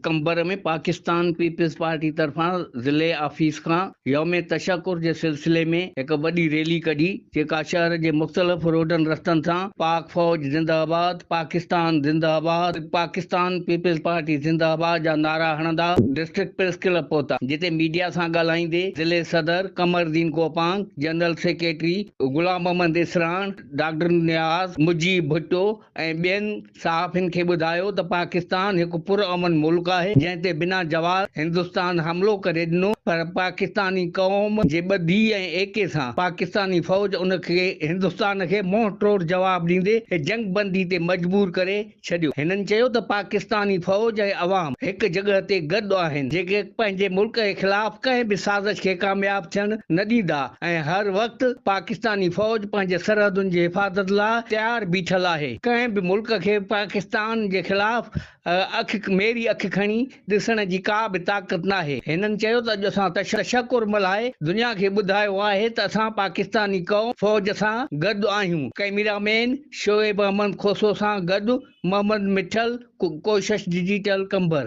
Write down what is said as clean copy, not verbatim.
Qambar ۾ Pakistan peoples party طرفان ضلعي office کان يوم تشڪر جي سلسلي ۾ هڪ وڏي ريلي ڪڍي جيڪا شهر جي مختلف روڊن رستن سان پاڪ فوج زنده آباد، پاڪستان زنده آباد، پاڪستان پيپلز پارٽي زنده آباد جا نعرا هڻندا ڊسٽرڪٽ پريس ڪلب پهتا جتي ميڊيا سان ڳالهائيندي ضلعي صدر Qamar Uddin Gopang, general secretary Ghulam Muhammad Isran, doctor Niaz Mujeeb Bhutto ۽ ٻين صحافين کي ٻڌايو ته پاڪستان هڪ پرامن ملڪ آهي جنهن تي بنا جواز هندستان حملو ڪري ڏنو پر پاڪستاني قوم جي ٻڌي ۽ ايڪي سان پاڪستاني فوج ان کي هندستان کي منهن ٽوڙ جواب ڏيندي جنگ بندي تي مجبور ڪري ڇڏيو. هنن چيو ته پاڪستاني فوج ۽ عوام هڪ جڳهه تي گڏ آهن جيڪي پنهنجي ملڪ جي خلاف ڪنهن به سازش کي ڪامياب ٿيڻ نه ڏيندا ۽ هر وقت پاڪستاني فوج پنهنجي سرحدن جي حفاظت لاء تيار بيٺل آهي، ڪنهن به ملڪ کي پاڪستان جي خلاف اک ميري اک کڻي ڏسڻ جي ڪا به طاقت ناهي. هنن چيو ته اڄ اسان تشڪر ملهائي دنيا کي ٻڌايو آهي ته اسان پاڪستاني قوم فوج سان گڏ آهيون. ڪئميرا مين شعيب احمد کوسو سان گڏ محمد مٺل، ڪوشش ڊجيٽل، قمبر.